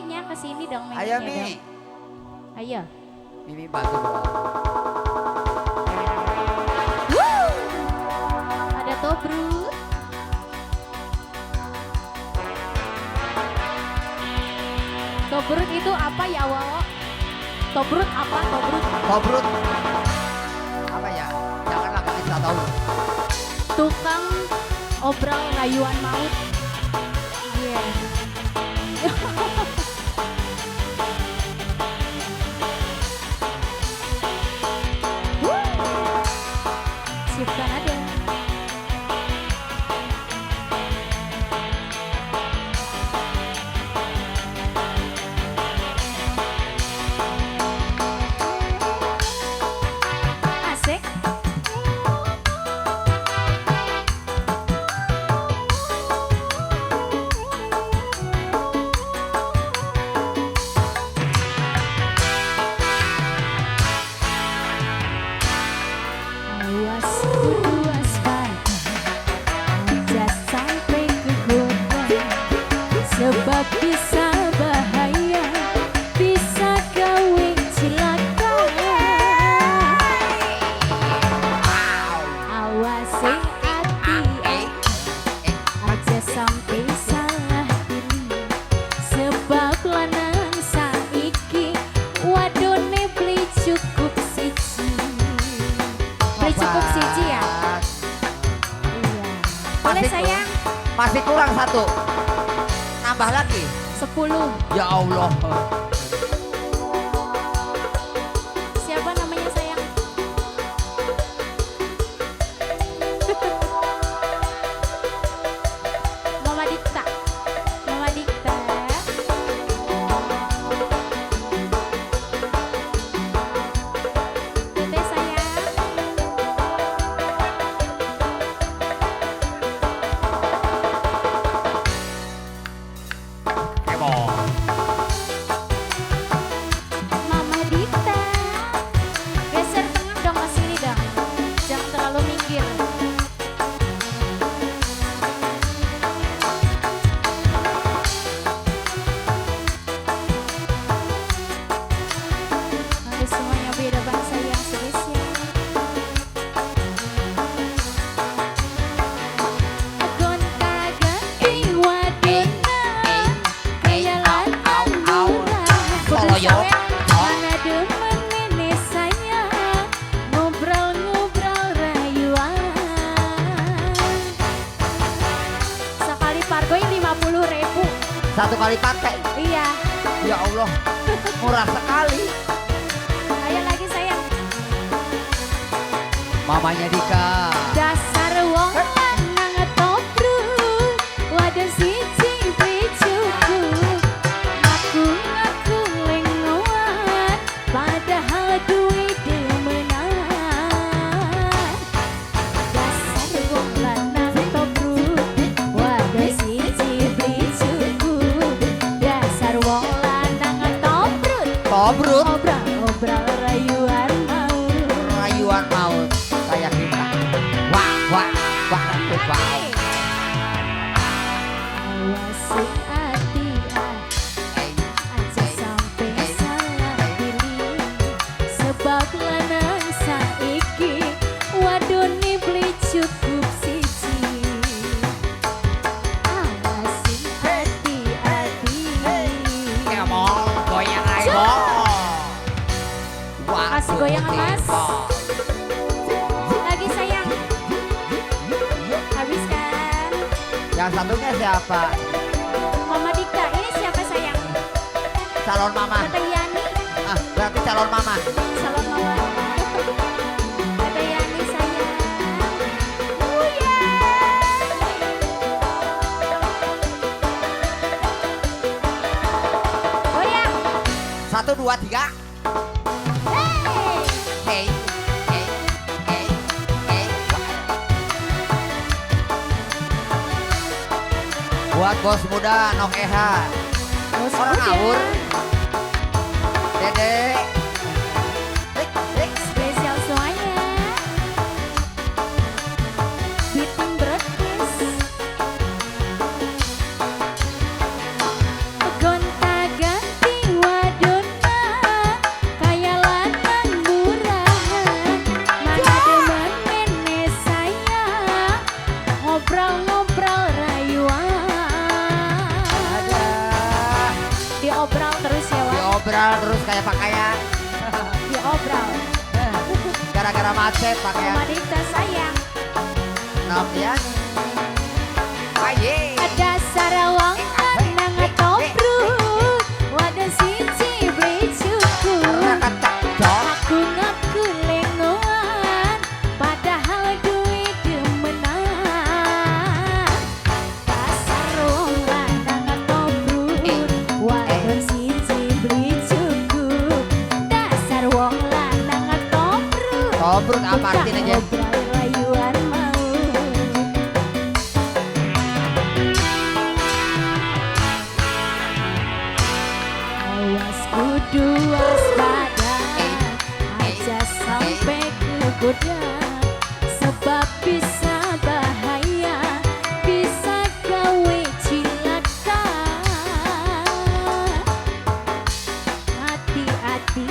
Miminya kesini dong. Miminya. Ayo Mi. Ayo. Mimi bantu dong. Ada Tobrut. Tobrut itu apa ya, Wawo? Tobrut apa? Tobrut. Tobrut. Apa ya? Janganlah kami tak tahu. Tukang obral rayuan maut. Iya. Yeah. Siapkan ada. Asik. Awas kudu waspada, aja sampai kegoda, sebab bisa bahaya, bisa gawe cilaka. Awas sing ati, aja sampai salah pilih, sebab lanang saiki wadone beli cukup siji. Beli cukup siji ya? Iya. Boleh sayang? Masih kurang satu. Nambah lagi. 10. Ya Allah. Siapa namanya sayang? Mama Dikta. Mama Dikta. Teteh sayang. Mama Dikta. Geser tengah dong ke sini dong. Jangan terlalu minggir. Oke semuanya beda bangsa yang spesial. Gonta-ganti wadona kaya lanang lurah. Kudu sawean mana demen nene sayang, ngobrol-ngobrol rayuan. Sekali pargoy 50.000. Satu kali pakai. Iya. Ya Allah, murah sekali. Ayo lagi sayang. Mamanya Dika. Dasar wong lanang tobrut, wadon siji beli cukup. Ngaku-ngaku lengoan, padahal duit demenan. Dasar wong lanang tobrut, wadon siji beli cukup. Dasar wong lanang tobrut, Tobrut. Obral-obral rayuan maut. Rayuan maut kayak kita. Wah, wah, wah, wah. Awas sing ati aja sampai salah pilih, sebab lanang saiki wadone beli cukup siji. Awas sing ati-ati. Kemong, goyang aja. Wah, Kasih goyangan, Mas. Lagi sayang. Habiskan. Yang satunya siapa? Mama Dikta, ini siapa sayang? Calon mama. Teteh Yani. Ah, berarti calon mama. Calon mama. Teteh Yani sayang. Uya. Goyang. 1, 2, 3. Hey. Hey, hey, hey, hey. Buat bos muda Nok Eha. Bos Orang muda. ngawur. Dede. Hey, hey. Spesial semuanya. Beating broadcast. Gonta-ganti Diobral terus kayak pakaian. Diobral. Gara-gara macet pakaian. Mama Dikta sayang. Nopian. Aye. Dasar wong lanang tobrut, wadon siji beli cukup. Aku ngaku lengoan, padahal duit demenan. Dasar wong lanang tobrut, wadon siji beli cukup. Dasar wong lanang tobrut. Tobrut apa artinya, Jen? Obral rayuan mau. Awas kudu waspada, aja sampai kegoda, sebab bisa bahaya, bisa gawe cilaka. Hati-hati.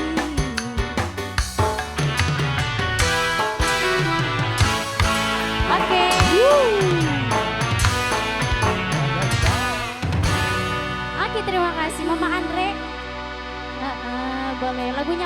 Oke. Oke, terima kasih Mama Andre. Boleh lagunya.